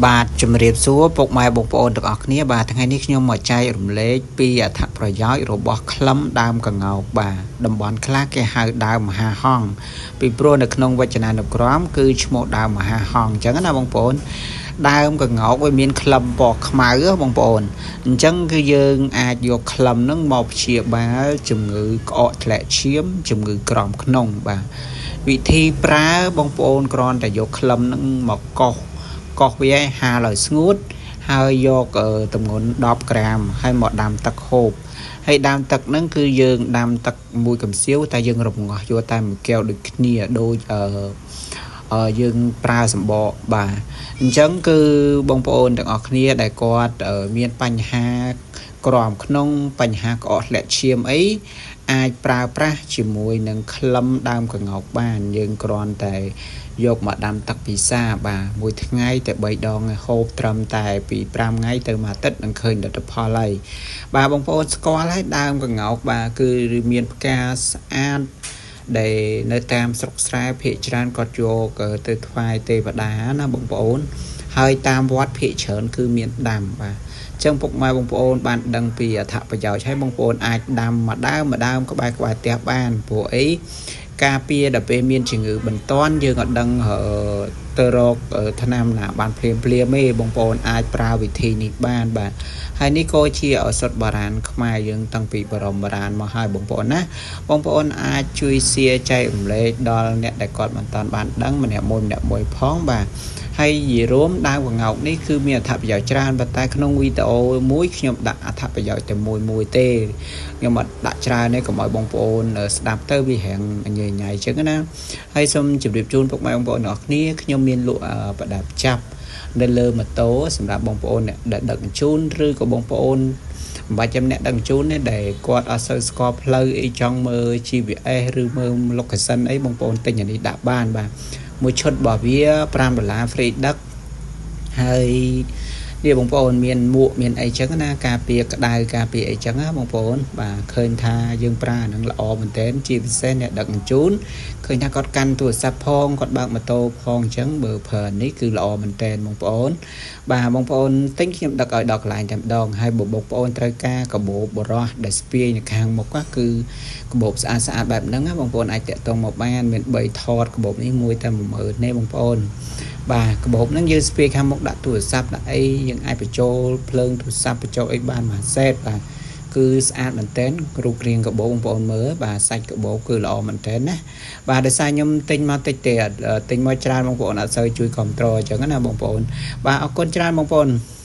បាទជំរាបសួរពុកម៉ែបងប្អូនទាំងអស់គ្នាបាទថ្ងៃនេះខ្ញុំមកចែករំលែកពីអត្ថប្រយោជន៍របស់ក្លឹមដើមកង្កោកបាទតំបន់ខ្លះគេហៅដើមមហាហង្សពីព្រោះនៅក្នុងវចនានុក្រមគឺឈ្មោះដើមមហាហង្សអញ្ចឹងណាបងប្អូនដើមកង្កោកវាមានក្លឹមពណ៌ខ្មៅបងប្អូនអញ្ចឹងគឺយើងអាចយកក្លឹមហ្នឹងមកព្យាបាលជំងឺក្អកធ្លាក់ឈាមជំងឺក្រំក្នុងបាទវិធីប្រើបងប្អូនគ្រាន់តែយកក្លឹមហ្នឹងមកកោសកោសវាឲ្យហាលឲ្យស្ងួតហើយយកទម្ងន់10ក្រាមហើយមកដាំទឹកហូបហើយដាំទឹកហ្នឹងគឺយើងដាំទឹកមួយកំសៀវតែយើងរំងាស់យកតែមួយកែវដូចគ្នាដូចយើងប្រើសម្បកបាទអញ្ចឹងគឺបងប្អូនទាំងអស់គ្នាដែលគាត់មានបញ្ហាក្រំក្នុងបញ្ហាក្អកធ្លាក់ឈាមអីអាចប្រើប្រាស់ជាមួយនឹងក្លឹមដើមកង្កោកបានយើងគ្រាន់តែយកមកដាំទឹកពិសាបាទមួយថ្ងៃតែ3ដងហូបត្រឹមតែពី5ថ្ងៃទៅមួយអាទិត្យនឹងឃើញលទ្ធផលហើយបាទបងប្អូនស្គាល់ហើយដើមកង្កោកបាទគឺមានផ្កាស្អាតដែលនៅតាមស្រុកស្រែភាគច្រើនគាត់យកទៅថ្វាយទេវតាណាបងប្អូនហើយតាមវត្តភាគច្រើនគឺមានដាំបាទចឹងពុកម៉ែបងប្អូនបានដឹងពីអត្ថប្រយោជន៍ហើយបងប្អូនអាចដាំមួយដើមមួយដើមក្បែរក្បែរផ្ទះបានព្រោះអីការពារដល់ពេលមានជំងឺបន្ទាន់យើងអត់ដឹងទៅរកថ្នាំណាបានភ្លាមភ្លាមទេបងប្អូនអាចប្រើវិធីនេះបានបាទហើយនេះក៏ជាឱសថបុរាណខ្មែរយើងតាំងពីបរមបុរាណមកហើយបងប្អូនណាបងប្អូនអាចជួយ share ចែករំលែកដល់អ្នកដែលគាត់មិនតាន់បានដឹងម្នាក់មួយម្នាក់មួយផងបាទហើយនិយាយរួមដើមកង្កោកនេះគឺមានអត្ថប្រយោជន៍ច្រើនប៉ុន្តែក្នុងវីដេអូមួយខ្ញុំដាក់អត្ថប្រយោជន៍តែមួយមួយទេខ្ញុំអត់ដាក់ច្រើនទេកុំឲ្យបងប្អូនស្ដាប់ទៅវារាងញ៉ៃញ៉ៃចឹងណាហើយសូមជម្រាបជូនពុកម៉ែបងប្អូនទាំងអស់គ្នាខ្ញុំមានលក់ប្រដាប់ចាប់នៅលើម៉ូតូសម្រាប់បងប្អូនអ្នកដែលដឹកជញ្ជូនឬក៏បងប្អូនមិនបាច់ចាំអ្នកដឹកជញ្ជូនទេដែលគាត់អត់សូវស្គាល់ផ្លូវអីចង់មើល GPS ឬមើល location អីបងប្អូនទិញអានេះដាក់បានបាទមួយឈុតរបស់វា5ដុល្លារ free ដឹកហើយនេះបងប្អូនមានមួកមានអីចឹងណាការពារក្តៅការពារអីចឹងណាបងប្អូនបាទឃើញថាយើងប្រើអានឹងល្អមែនទែនជាពិសេសអ្នកដឹកជញ្ជូនឃើញថាគាត់កាន់ទូរស័ព្ទផងគាត់បើកម៉ូតូផងចឹងបើប្រើនេះគឺល្អមែនទែនបងប្អូនបាទបងប្អូនទិញខ្ញុំដឹកឲ្យដល់កន្លែងតែម្ដងហើយបើបងប្អូនត្រូវការកាបូបបរោះដែលស្ពាយនៅខាងមុខគឺកាបូបស្អាតស្អាតបែបហ្នឹងណាបងប្អូនអាចតាក់ទងមកបានមាន3ថតកាបូបនេះមួយតែ10000ទេបងប្អូនបាទកាបូបហ្នឹងយើងស្ពាយខាងមុខដាក់ទូរស័ព្ទដាក់អីយើងអាចបញ្ចូលភ្លើងទូរស័ព្ទបញ្ចូលអីបានមួយសេតបាទគឺស្អាតមែនទែនរូបរាងកាបូបបងប្អូនមើលបាទសាច់កាបូបគឺល្អមែនទែនណាបាទដោយសារខ្ញុំទិញមកតិចទេទិញមកច្រើនបងប្អូនអត់សូវជួយគ្រប់គ្រងអញ្ចឹងណាបងប្អូនបាទអរគុណច្រើនបងប្អូន។